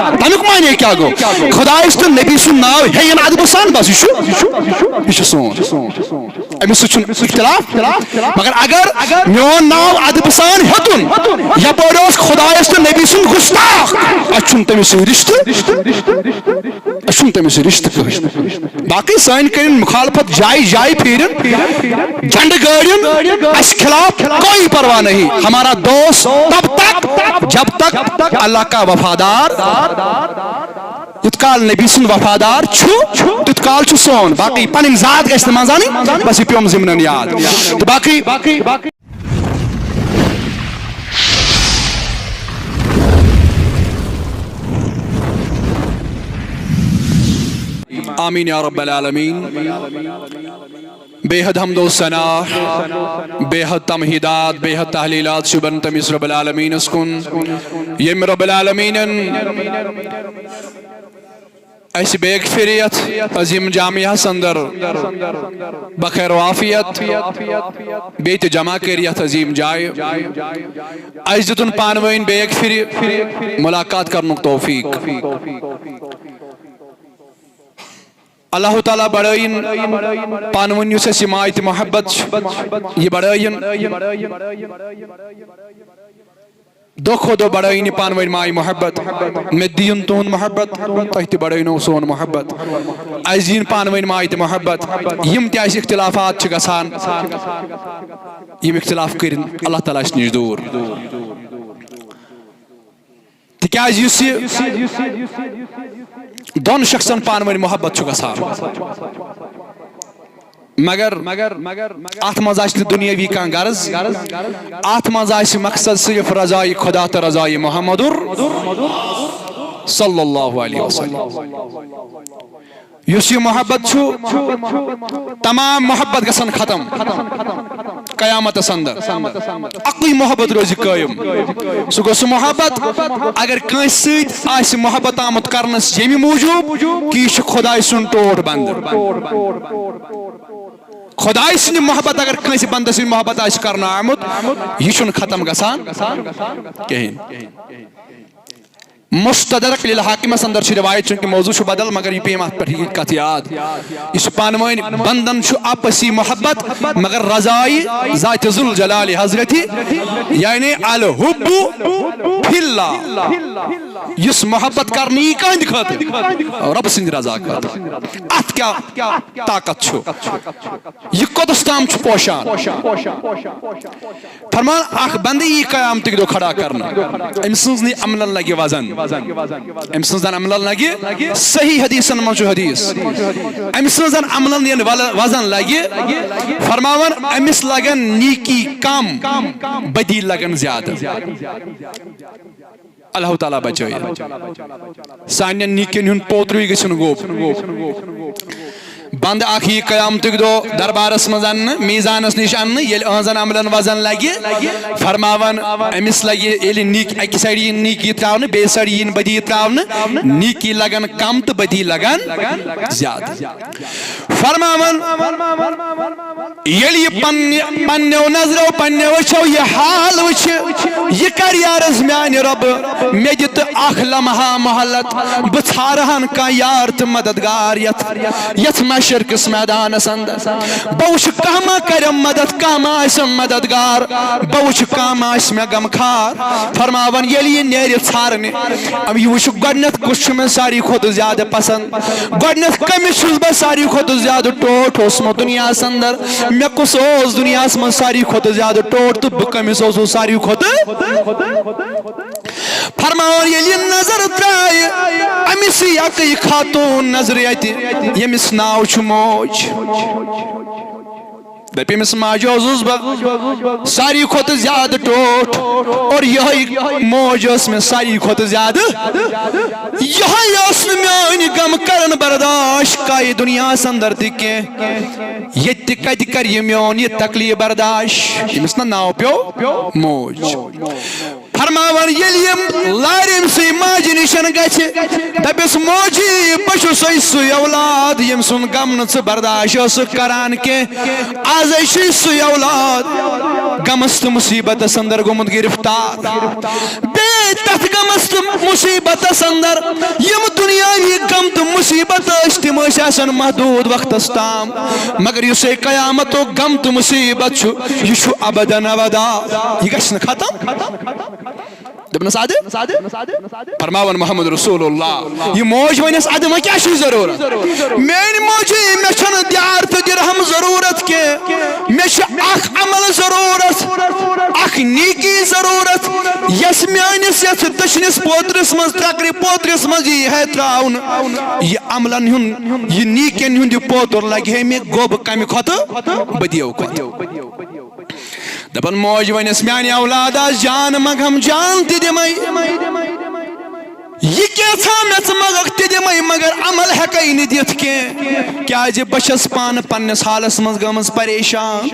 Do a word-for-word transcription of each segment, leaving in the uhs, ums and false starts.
تَمیُک معنی کیٛاہ گوٚو؟ خۄدایَس تہٕ نبی سُنٛد ناو ہیٚیِن ادبہٕ سان، بس یہِ چھُ، یہِ چھُ سون۔ أمِس سۭتۍ چھُنہٕ اختلاف۔ مگر اگر میون ناو ادبہٕ سان ہیوٚتُن، یپٲرۍ اوس خۄدایَس تہٕ نبی سُنٛد گُستاخ، اَسہِ چھُنہٕ تٔمِس سۭتۍ رِشتہٕ، اَسہِ چھُنہٕ تٔمِس سۭتۍ رِشتہٕ کٕہٕنۍ۔ باقٕے سٲنۍ کٔرِن مخالفت جایہِ جایہِ پھیرِن، جھنڈٕ گٲڑِن، اَسہِ خلاف کوئی پرواہ نہیں۔ ہمارا دوست تب تک، جب تک اللہ کا وفادار، یُتھ کال نبی سُنٛد وفادار چھُ، تیُتھ کال چھُ سون۔ باقٕے پنٕنۍ ذات گژھِ نہٕ منٛزانٕے، بس یہِ پیوٚم ضمنن یاد۔ تہٕ باقٕے آمین یا رب العالمین۔ بے حد حمد و ثنا، بے حد تمہیدات، بے حد تحلیلات شبن تمس رب العالمینس کن، یم رب العالمینن اسہِ بیک پھر یتھ عظیم جامعس اندر بخیر و عافیت بیٚیہِ تہِ جمع کٔرۍ یتھ عظیم جایہِ۔ اسہِ دِتُن پانہٕ ؤنۍ بیک پھر ملاقات کرنُک توفیق۔ اللہ تعالیٰ بڑٲیِن پانہٕ ؤنۍ یُس اسہِ یہِ ماے تہٕ محبت چھِ، یہِ بڑٲیِن۔ دۄہ کھۄتہٕ دۄہ بڑٲیِن یہِ پانہٕ ؤنۍ ماے محبت۔ مےٚ دِیُن تُہُنٛد محبت، تۄہہِ تہِ بڑٲینو سون محبت۔ اسہِ دِیِن پانہٕ ؤنۍ ماے تہٕ محبت۔ یِم تہِ اسہِ اختلافات چھِ گژھان، یِم اختلاف کٔرِن اللہ تعالیٰ اسہِ نِش دوٗر۔ تِکیٛازِ یُس یہِ دۄن شخصن پانہٕ ؤنۍ محبت چھُ گژھان، مگر اتھ منٛز آسہِ نہٕ دُنیٲوی کانٛہہ غرض، اتھ منٛز آسہِ مقصد صرف رضایہِ خدا تہٕ رضایہِ محمدُر صلی اللہ علیہ وسلم۔ یُس یہِ محبت چھُ، تمام محبت گژھن ختم قیامتس اندر۔ اکُے محبت روزِ قٲیِم۔ سُہ گوٚو سُہ محبت، اگر کٲنٛسہِ سۭتۍ آسہِ محبت آمُت کرنس ییٚمہِ موٗجوٗب کہِ یہِ چھُ خۄداے سُنٛد ٹوٹھ بندٕ۔ خۄداے سٕنٛدِ محبت اگر کٲنٛسہِ بندس سۭتۍ محبت آسہِ کرنہٕ آمُت، یہِ چھُنہٕ ختم گژھان کِہیٖنۍ۔ مستدرک للحاکمس اندر چھِ روایت، چونکہ موضوع چھُ بدل، مگر یہِ پیٚیِم اتھ پٮ۪ٹھ یہِ کتھ یاد۔ یہِ چھُ پانہٕ ؤنۍ بندن چھُ آپسی محبت، مگر رضایہِ ذاتِ ذوالجلال حضرتِ، یعنی الحب فی اللہ۔ یُس محبت کرنہٕ یی کٕہٕنٛدِ خٲطرٕ؟ رۄب سٕنٛدِ رضا خٲطرٕ۔ اتھ کیٛاہ طاقت چھُ؟ یہِ کوٚتَس تام چھُ پوشان؟ فرمان، اکھ بندٕ یی قیامتٕکۍ دۄہ کھڑا کرنہٕ، أمۍ سٕنٛز نہٕ عملن لگہِ وزن، أمۍ سٕنٛزن عملن لگہِ، صحیح حدیثن منٛز چھُ حدیث، أمۍ سٕنٛزن عملن ییٚلہِ ول-، وزن لگہِ، فرماوان، أمِس لگن نیکی کم، بدی لگن زیادٕ۔ اللہ تعالیٰ بچٲیِن۔ سانٮ۪ن نیکن ہُنٛد پوترُے گٔژھِن گوٚب۔ بنٛدٕ اکھ یی قیامتٕکۍ دۄہ دربارس منٛز اننہٕ، میزانس نِش اننہٕ، ییٚلہِ أہنٛزن عملن وزن لگہِ، فرماوان، أمِس لگہِ، ییٚلہِ نیک-، اکہِ سایڈٕ یِن نیکی ترٛاونہٕ، بیٚیہِ سایڈٕ یِن بدی ترٛاونہٕ، نیکی لگن کم تہٕ بدی لگن زیادٕ۔ فرماوان، ییٚلہِ یہِ پننہِ، پننیو نظرو، پننیو أچھو یہِ حال وٕچھِ، یہِ کرِ عرض، میانہِ رۄبہٕ، مےٚ دِ تہٕ اکھ لمحہ مہلت، بہٕ ژھارٕ ہن کانٛہہ یار تہٕ مددگار یتھ، یتھ محشر کِس میدانس اندر۔ بہٕ وٕچھٕ کانٛہہ ما کرٮ۪م مدد، کانٛہہ ما آسٮ۪م مددگار، بہٕ وٕچھٕ کانٛہہ ما آسہِ مےٚ غمخار۔ فرماوان، ییٚلہِ یہِ نیرِ ژھارنہِ، یہِ وٕچھِ گۄڈٕنٮ۪تھ کُس چھُ مےٚ ساروی کھۄتہٕ زیادٕ پسنٛد۔ گۄڈٕنٮ۪تھ کٔمِس چھُس بہٕ ساروی کھۄتہٕ زیادٕ ٹوٹھ اوسمُت دُنیاہَس اندر؟ مےٚ کُس اوس دُنیاہَس منٛز ساروی کھۄتہٕ زیادٕ ٹوٹھ تہٕ بہٕ کٔمِس اوسُس ساروی کھۄتہٕ؟ فرماوان، ییٚلہِ یہِ نظر ترٛایہِ، أمِس یی اَکٕے خاتوٗن نظرِ اَتہِ، ییٚمِس ناو چھُ موج۔ دپہِ أمِس ماجہِ اوسُس بہٕ ساروی کھۄتہٕ زیادٕ ٹوٹھ، اور یِہوٚے موج ٲس مےٚ ساروی کھۄتہٕ زیادٕ۔ یِہوٚے ٲس نہٕ میٲنۍ غم کران برداش کایہِ دُنیاہَس اندر تہِ کینٛہہ۔ ییٚتہِ تہِ کتہِ کرِ یہِ میون یہِ تکلیف برداش؟ ییٚمِس نہٕ ناو پیوٚو موج۔ فرماوان، ییٚلہِ یِم لارِ أمۍ سٕے ماجہِ نِشن گژھِ، دَپٮ۪س، "موجی، بہٕ چھُسَے سُے اولاد، ییٚمۍ سُنٛد غم نہٕ ژٕ برداش ٲسٕکھ کران کینٛہہ۔ آزَے چھُے سُے اولاد غمس تہٕ مُصیٖبتس اندر گوٚمُت گرفتار۔" بیٚیہِ تتھ غمس تہٕ مُصیٖبتس اندر، یِم دُنیاوی غم تہٕ مُصیٖبت ٲسۍ، تِم ٲسۍ آسان محدوٗد وقتس تام، مگر یُس ہے قیامتُک غم تہٕ مُصیٖبت چھُ، یہِ چھُ ابداً ابدا، یہِ گژھِ نہٕ ختم۔ دوٚپنَس، "اَدٕ؟" فرماوان محمد رسول اللہ، یہِ موج وَنٮ۪س، "اَدٕ وۄنۍ کیٛاہ چھُے ضروٗرت؟" "میٛانہِ موجی، مےٚ چھَنہٕ دیار تہٕ درہم ضروٗرت کینٛہہ، مےٚ چھُ اکھ عمل ضروٗرت، اکھ نیکی ضروٗرت، یۄس میٛٲنِس یَتھ دٔچھنِس پوترِس منٛز، ترٛکرِ پوترِس منٛز یی ہے ترٛاونہٕ۔ یہِ عملن ہُنٛد، یہِ نیکین ہُنٛد یہِ پوتُر لگہِ ہے مےٚ گوٚب کمہِ کھۄتہٕ، بدیو کھۄتہٕ۔" دپان، موج ونٮ۪س، میانہِ اولاد آس جان منگہم، جان تہِ دِمے۔ یہِ کینٛژھا مےٚ ژٕ منگکھ تہِ دِمے، مگر عمل ہیکے نہٕ دِتھ کینٛہہ، کیازِ بہٕ چھس پانہٕ پننِس حالس منٛز گٔمٕژ پریشان۔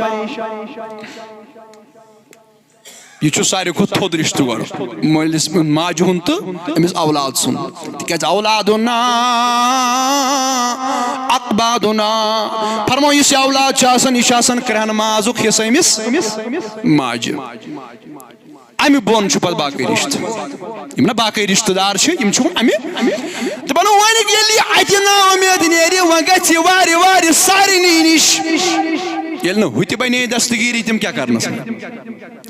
یہِ چھُ ساروی کھۄتہٕ تھوٚد رِشتہٕ گۄڈٕ، مٲلِس، ماجہِ ہُنٛد تہٕ أمِس اولاد سُنٛد۔ تِکیٛازِ اولادنا اقبادنا۔ فرماو، یُس یہِ اولاد چھُ آسان، یہِ چھُ آسان کرٛہن مازُک حصہٕ أمِس ماجہِ۔ اَمہِ بۄن چھُ پتہٕ باقٕے رِشتہٕ۔ یِم نہ باقٕے رِشتہٕ دار چھِ، یِم چھِ اَمہِ۔ دَپان، وۄنۍ ییٚلہِ یہِ اَتہِ نا اُمید نیرِ، وۄنۍ گژھِ یہِ وارِ وارِ سارنٕے نِش۔ ییٚلہِ نہٕ ہُہ تہِ بنے دستگیٖری، تِم کیٛاہ کرنس؟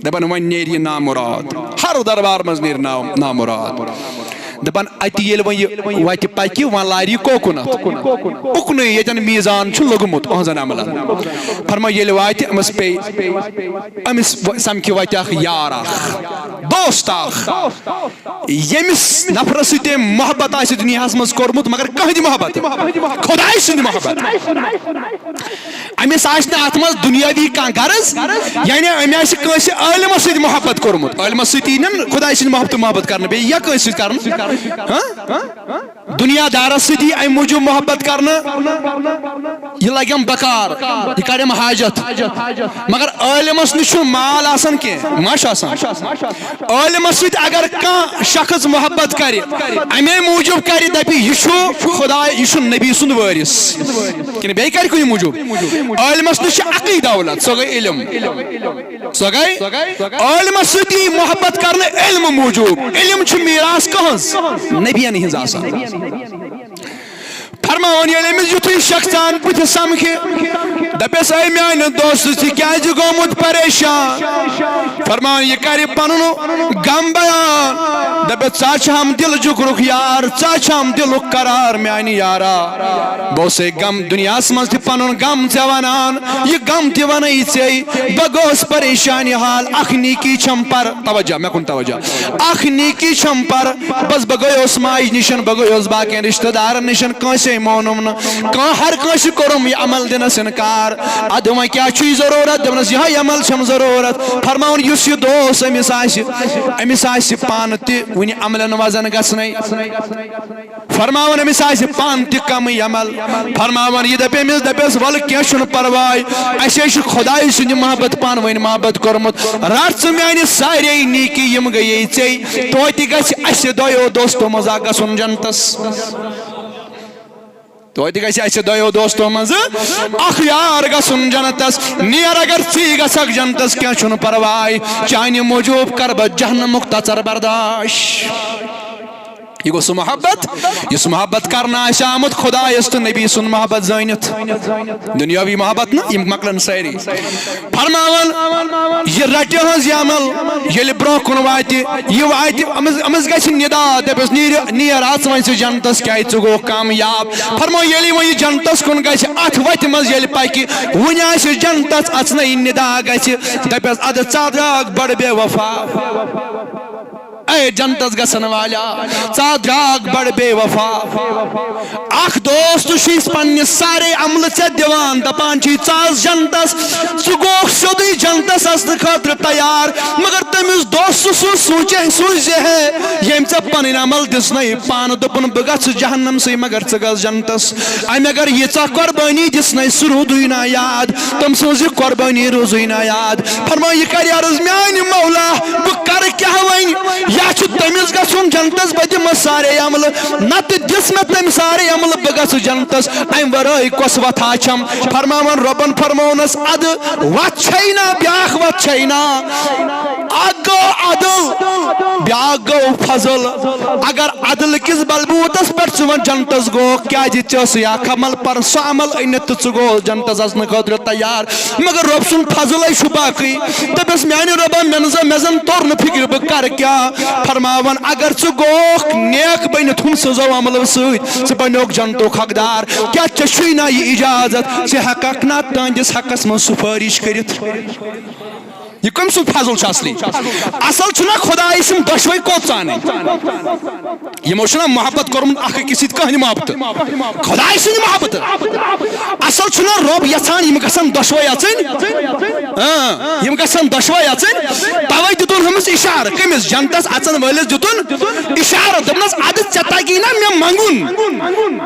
دپان، وۄنۍ نیرِ یہِ نامراد، ہر دربار منٛز نیرِ نا-، نامراد۔ دپان، اتہِ ییٚلہِ وۄنۍ یہِ وتہِ پکہِ، وۄنۍ لارِ یہِ کوکُنتھ، اُکنُے ییٚتٮ۪ن میٖزان چھُ لوٚگمُت أہنٛزن عملن۔ فرماو، ییٚلہِ واتہِ أمِس پیٚیہِ، أمِس و-، سمکھِ وتہِ اکھ یار اکھ، دوست اکھ، ییٚمِس نفرس سۭتۍ تٔمۍ محبت آسہِ دُنیاہس منٛز کوٚرمُت، مگر کٕہٕنۍ محبت، خداے سُنٛد محبت۔ أمِس آسہِ نہٕ اَتھ منٛز دُنیاوی کانٛہہ غرض، یعنی أمۍ آسہِ کٲنٛسہِ عٲلمَس سۭتۍ محبت کوٚرمُت۔ عٲلمَس سۭتۍ یی نہٕ خۄداے سٕنٛز محبت تہٕ محبت کرنہٕ، بیٚیہِ یا کٲنٛسہِ سۭتۍ کرنہٕ؟ ہاں؟ دُنیا دارس سۭتۍ یی اَمہِ موٗجوٗب محبت کرنہٕ، یہِ لگٮ۪م بکار، یہِ کرٮ۪م حاجت۔ مگر عٲلمَس نِش چھُنہٕ مال آسان کینٛہہ، ما چھُ آسان؟ عٲلمس سۭتۍ اگر کانٛہہ شخص محبت کرِ، امے موٗجوٗب کرِ، دپہِ، یہِ چھُ خداے، یہِ چھُ نبی سُنٛد وٲرِث، کِنہٕ بیٚیہِ کرِ کُنہِ موٗجوٗب؟ عٲلمس نِش چھِ اَکٕے دولت، سۄ گٔے علم۔ سۄ گٔے عٲلمس سۭتی محبت کرنہٕ علمہٕ موٗجوٗب۔ علم چھُ میٖراث کٕہٕنٛز؟ نبین ہٕنٛز آسان۔ فرماوان، ییٚلہِ أمِس یُتھُے شخصان بُتھِ سمکھِ، دَپٮ۪س، اے میانہِ دوستہٕ، ژٕ کیازِ گوٚمُت پریشان؟ فرماوان، یہِ کرِ پنُن غم بیان۔ دَپٮ۪س، ژٕ چھَم دِل جُگرُک یار، ژٕ چھَم دِلُک قرار میانہِ یارا۔ بہٕ اوسَے غم دُنیاہَس منٛز تہِ پنُن غم ژےٚ وَنان، یہِ غم تہِ وَنَے ژےٚ۔ بہٕ گوس پریشان حال، اکھ نیکی چھَم پر، توجہ، مےٚ کُن توجہ۔ اکھ نیکی چھَم پر، بس بہٕ گٔیوس ماجہِ نِشن، بہٕ گٔیوس باقین رشتہٕ دارن نِشن، کٲنٛسے مونُم نہٕ، کانٛہہ، ہر کٲنٛسہِ کوٚرُم یہِ عمل دِنس انکار۔ ادٕ وۄنۍ کیٛاہ چھُے ضروٗرت؟ دوٚپنس، یِہوٚے عمل چھَم ضروٗرت۔ فرماوُن، یُس یہِ دوس أمِس آسہِ، أمِس آسہِ پانہٕ تہِ وُنہِ عملن وزن گژھنَے۔ فرماوان أمِس آسہِ پانہٕ تہِ کمٕے عمل۔ فرماوان یہِ دَپہِ أمِس، دَپٮ۪س، وَلہٕ کینٛہہ چھُنہٕ پرواے، اَسہِ ہے چھُ خۄداے سٕنٛدِ محبت پانہٕ ؤنۍ محبت کوٚرمُت۔ رَٹ ژٕ میٛانہِ سارے نیٖکی، یِم گٔیے ژےٚ۔ توتہِ گژھِ اَسہِ دۄیو دوستو منٛز اکھ گژھُن جنتس۔ توتہِ گژھِ اَسہِ دۄیو دوستو منٛز اکھ یار گژھُن جنتس۔ نیر اگر ژٕے گژھکھ جنتس، کینٛہہ چھُنہٕ پرواے، چانہِ موٗجوٗب کرٕ بہٕ جہنمُک تژر برداش۔ یہِ گوٚو سُہ محبت، یُس محبت کرنہٕ آسہِ آمُت خدایس تہٕ نبی سُنٛد محبت زٲنِتھ۔ دُنیاوی محبت نہٕ، یِم مۄکلن سٲری۔ فرماوان، یہِ رٹہِ ہٕنٛز یہِ عمل، ییٚلہِ برونٛہہ کُن واتہِ، یہِ واتہِ، أمِس، أمِس گژھِ ندا، دپٮ۪س، "نیر، نیر اژ وۄنۍ ژٕ جنتس، کیازِ ژٕ گوٚو کامیاب۔" فرماو، ییٚلہِ وۄنۍ یہِ جنتس کُن گژھِ، اتھ وتہِ منٛز ییٚلہِ پکہِ، وُنہِ آسہِ جنتس اژنٕے ندا گژھِ، دپٮ۪س، "ادٕ ژٕ درٛاکھ بڑٕ بے وفا۔" اے جنتس گژھن والا، ژا درٛاکھ بڑ بے وفا۔ اکھ دوست چھُے پننہِ سارے عملہٕ ژےٚ دِوان، دپان چھُے، ژٕ آس جنتس، ژٕ گوکھ سیوٚدُے جنتس اژنہٕ خٲطرٕ تیار۔ مگر تٔمِس دوستہٕ سُنٛد سوٗنٛچے سوٗنٛچ زِ ہے، ییٚمۍ ژےٚ پنٕنۍ عمل دِژنَے، پانہٕ دوٚپُن بہٕ گژھٕ جہنمسٕے، مگر ژٕ گژھ جنتس۔ أمۍ اگر ییٖژاہ قۄربٲنی دِژنَے، سُہ روٗدُے نہ یاد، تٔمۍ سٕنٛز یہِ قۄربٲنی روٗزٕے نہ یاد۔ فرمٲو، یہِ کرِ عرض، میانہِ مولا، بہٕ کرٕ کیٛاہ وۄنۍ؟ یا چھُ تٔمِس گژھُن جنتس، بہٕ دِمس سارے عملہٕ، نتہٕ دِژ مےٚ تٔمۍ سارے عملہٕ، بہٕ گژھٕ جنتس، امہِ ورٲے کۄس وتھا چھم؟ فرماوان رۄبن فرموونس، ادٕ وتھ چھے نا، بیاکھ وتھ چھے نا۔ اکھ گوٚو عدل، بیاکھ گوٚو فضل۔ اگر عدل کِس بلبوتس پٮ۪ٹھ ژٕ وۄنۍ جنتس گوکھ، کیازِ ژےٚ ٲسٕے اکھ عمل پر سُہ عمل أنِتھ تہٕ ژٕ گوٚو جنتس اژنہٕ خٲطرٕ تیار۔ مگر رۄب سُنٛد فضلے چھُ باقٕے۔ دَپٮ۪س، میانہِ رۄبا، مےٚ نہٕ زن، مےٚ زن توٚر نہٕ فِکرِ، بہٕ کرٕ کیٛاہ؟ فرماوان، اگر ژٕ گوکھ نیک بٔنِتھ ہُم سٕنٛزو عملو سۭتۍ، ژٕ بنیوکھ جنتُک حقدار۔ کیٛاہ ژےٚ چھُے نا یہِ اجازت؟ ژٕ ہٮ۪ککھ نا تہنٛدِس حقس منٛز سُفٲرِش کٔرِتھ؟ یہِ کٔمۍ سُنٛد فضل چھُ اصلی؟ اصل چھُنہ خدایہِ سٕنٛدۍ دۄشوے کوٚت ژانٕنۍ۔ یِمو چھُنہ محبت کوٚرمُت اکھ أکِس سۭتۍ، کٕہٕنۍ محبت؟ خدایہِ سٕنٛدۍ محبت۔ اصل چھُنہ رۄب یژھان یِم گژھن دۄشوے اژٕنۍ؟ اۭں، یِم گژھن دۄشوے اژٕنۍ۔ توے دیُتُن ہُمِس اشارٕ، کٔمِس؟ جنتس اژن وٲلِس دیُتُن اشارٕ، دوٚپنس، ادٕ ژےٚ تگی نا مےٚ منٛگُن؟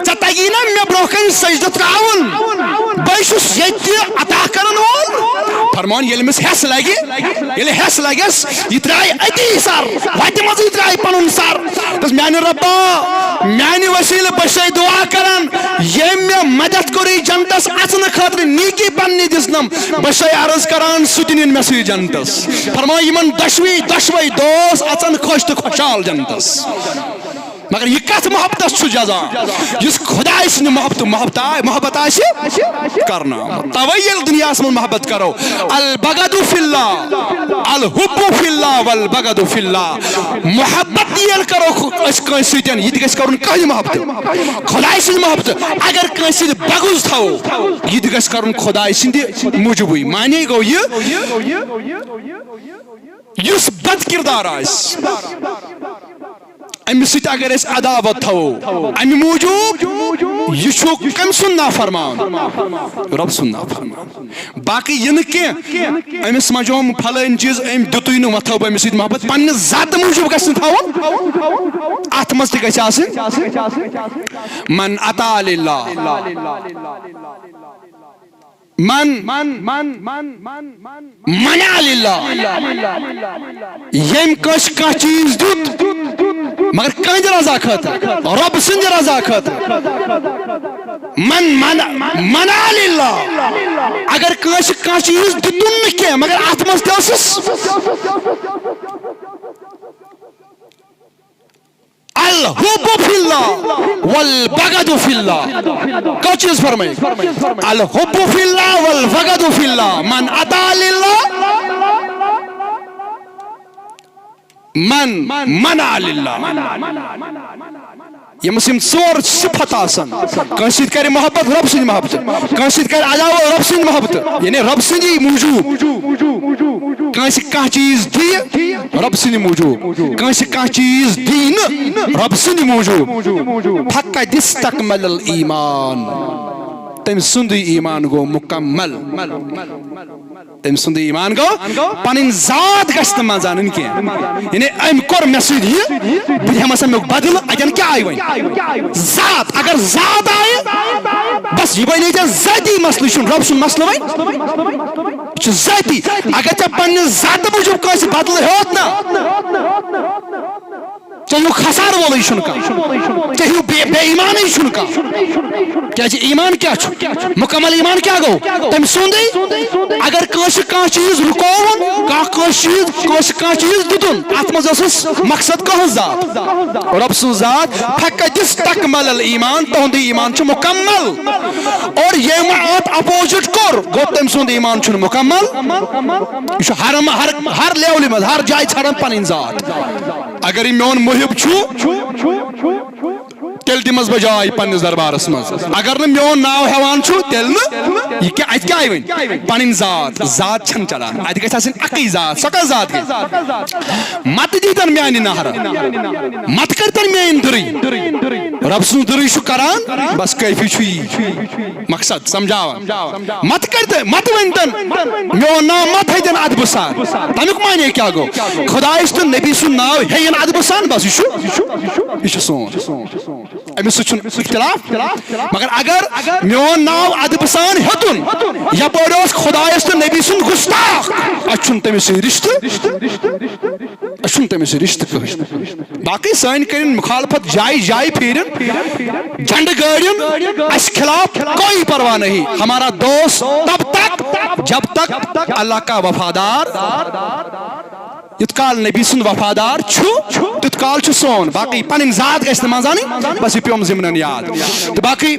ژےٚ تگی نا مےٚ برونٛہہ کنہِ سجدٕ ترٛاوُن؟ بے چھُس ییٚتہِ عطا کرن وول۔ فرمان، ییٚلہِ أمِس ہٮ۪س لگہِ، ییٚلہِ ہٮ۪س لگٮ۪س، یہِ ترٛایہِ أتی سر، وتہِ منٛزٕے ترٛایہِ پنُن سر۔ دوٚپُس، میانہِ رۄبا، میانہِ وسیلہٕ بہٕ چھسے دعا کران، ییٚمۍ مےٚ مدد کوٚرُے جنتس اژنہٕ خٲطرٕ، نیکی پننہِ دِژنم، بہٕ چھسے عرض کران، سُہ تہِ نِن مےٚ سۭتۍ جنتس۔ فرمان، یِمن دۄشوٕے، دۄشوے دوس اژن خۄش تہٕ خۄشحال جنتس۔ مگر یہِ کتھ محبتس چھُ جزا؟ یُس خدایہِ سٕنٛدِ محبتہٕ محبت آ-، محبت آسہِ کرنہٕ آمُت۔ توے ییٚلہِ دُنیاہس منٛز محبت کرو، البغض فی اللہ، الحب فی اللہ والبغض فی اللہ۔ محبت ییٚلہِ کرو خ-، أسۍ کٲنٛسہِ سۭتۍ، یہِ تہِ گژھِ کرُن کٕہٕنۍ محبتہٕ، خدایہِ سٕنٛدِ محبتہٕ۔ اگر کٲنٛسہِ سۭتۍ بغض تھاوو، یہِ تہِ گژھِ کرُن خدایہِ سٕنٛدِ موٗجوٗبٕے۔ معنی گوٚو یہِ، یُس بد کردار آسہِ، أمِس سۭتۍ اگر أسۍ عداوت تھاوو، اَمہِ موٗجوٗب یہِ چھُ کٔمۍ سُنٛد نافرمان؟ رۄب سُنٛد نافرمان۔ باقٕے یہِ نہٕ کینٛہہ، أمِس منٛز چھُ یِم پھلٲنۍ چیٖز، أمۍ دیُتُے نہٕ، وۄنۍ تھاوو بہٕ أمِس سۭتۍ محبت، پننہِ ذاتہٕ موٗجوٗب گژھِ نہٕ تھاوُن، اَتھ منٛز تہِ گژھِ آسٕنۍ۔ من اطاع للہ، من، من، من، من، من، من، منع للہ۔ ییٚمۍ کٲنٛسہِ کانٛہہ چیٖز دیُت، مگر کٕہٕنٛدِ رضا خٲطرٕ، رۄب سٕنٛدِ رضا خٲطرٕ۔ من، من، منع للہ۔ اگر کٲنٛسہِ کانٛہہ چیٖز دیُتُن نہٕ کینٛہہ، مگر اتھ منٛز تہِ ٲسٕس۔ الحب فی اللہ والبغض فی اللہ۔ کٔژ چیٖز فرمٲے؟ الحب فی اللہ والبغض فی اللہ۔ من اطاع للہ، من منع للہ۔ ییٚمِس یِم ژور صفت آسن، کٲنٛسہِ سۭتۍ کرِ محبت، رۄب سٕنٛدِ محبتہٕ، کٲنٛسہِ سۭتۍ کرِ عداوت، رۄب سٕنٛدِ محبتہٕ، یعنی رۄب سٕنٛدی موٗجوٗب۔ کٲنٛسہِ کانٛہہ چیٖز دِیہِ، رۄب سٕنٛدِ موٗجوٗب۔ کٲنٛسہِ کانٛہہ چیٖز دِیہِ نہٕ، رۄب سٕنٛدِ موٗجوٗب۔ فقد استکمل الایمان۔ تٔمۍ سُنٛدُے ایمان گوٚو مُکمل۔ تٔمۍ سُنٛدُے ایمان گوٚو، پنٕنۍ ذات گژھِ نہٕ منٛز انٕنۍ کینٛہہ۔ یعنی أمۍ کوٚر مےٚ سۭتۍ یہِ، بہٕ دِمس امیُک بدلہٕ، اتٮ۪ن کیٛاہ آیہِ وۄنۍ؟ ذات۔ اگر ذات آیہِ، بس یہِ بنے ژےٚ ذٲتی مسلہٕ، یہِ چھُنہٕ رۄب سُنٛد مسلہٕ وۄنۍ۔ یہِ چھُ ذٲتی۔ اگر ژےٚ پننہِ ذاتہٕ موٗجوٗب کٲنٛسہِ بدلہٕ ہیوٚت نا، ژےٚ ہیوٗ خسارٕ وولٕے چھُنہٕ کانٛہہ، ژےٚ ہیوٗ بے، بے ایمانٕے چھُنہٕ کانٛہہ۔ کیٛازِ ایمان کیٛاہ چھُ؟ مکمل ایمان کیٛاہ گوٚو؟ تٔمۍ سُنٛدٕے۔ اگر کٲنٛسہِ کانٛہہ چیٖز رُکووُن، کانٛہہ کٲنٛسہِ چیٖز، کٲنٛسہِ کانٛہہ چیٖز دیُتُن، اَتھ منٛز اوسُس مقصد کٕہٕنٛز ذات؟ رۄب سٕنٛز ذات۔ فقد استکمل الایمان، تُہُنٛد ایمان چھُ مکمل۔ اور ییٚمۍ اَتھ opposite کوٚر، گوٚو تٔمۍ سُنٛد ایمان چھُنہٕ مکمل۔ یہِ چھُ ہر، ہر، ہر levelہِ منٛز، ہر جایہِ ژھانٛڈان پنٕنۍ ذات۔ اگر یہِ میون محب چھُ، تیٚلہِ دِمس بہٕ جاے پننِس دربارس منٛز۔ اگر نہٕ میون ناو ہٮ۪وان چھُ، تیٚلہِ نہٕ۔ یہِ کیٛاہ، اتہِ کیٛاہ آیہِ وۄنۍ؟ پنٕنۍ ذات، ذات چھنہٕ چلان۔ اتہِ گژھِ آسٕنۍ اکٕے ذات۔ سۄ کۄس ذات گٔے؟ مت دیٖتن میانہِ نہرٕ، مت کٔرتن میٲنۍ دٕرٕے۔ رب سٕنٛز دٕرٕے چھُ کران، بس کٲفی چھُ یی۔ مقصد سمجھاوان۔ مت کٔرتن، مت ؤنتن میون ناو مت ہیٚتن ادبہٕ سان۔ تمیُک معنی کیٛاہ گوٚو؟ خدایس تہٕ نبی سُنٛد ناو ہیٚین ادبہٕ سان، بس یہِ چھُ، یہِ چھُ سون۔ أمِس سۭتۍ چھُنہٕ اختلاف۔ مگر اگر میون ناو ادبہٕ سان ہیوٚتُن، یپٲرۍ اوس خدایس تہٕ نبی سُنٛد گستاخ، اَسہِ چھُنہٕ تٔمِس سۭتۍ رشتہٕ، اَسہِ چھُنہٕ تٔمِس سۭتۍ رشتہٕ کٕہٕنۍ۔ باقٕے سٲنۍ کٔرِن مخالفت جایہِ جایہِ پھیرِن، جھنڈٕ گٲڑِن، اَسہِ خلاف کوئی پرواہ نہیں۔ ہمارا دوست تب تک، جب تک اللہ کا وفادار، یُتھ کال نبی سُنٛد وفادار چھُ، تیُتھ کال چھُ سون۔ باقٕے پنٕنۍ ذات گژھِ نہٕ منٛزانٕے، بس یہِ پیوم ضمنن یاد۔ تہٕ باقٕے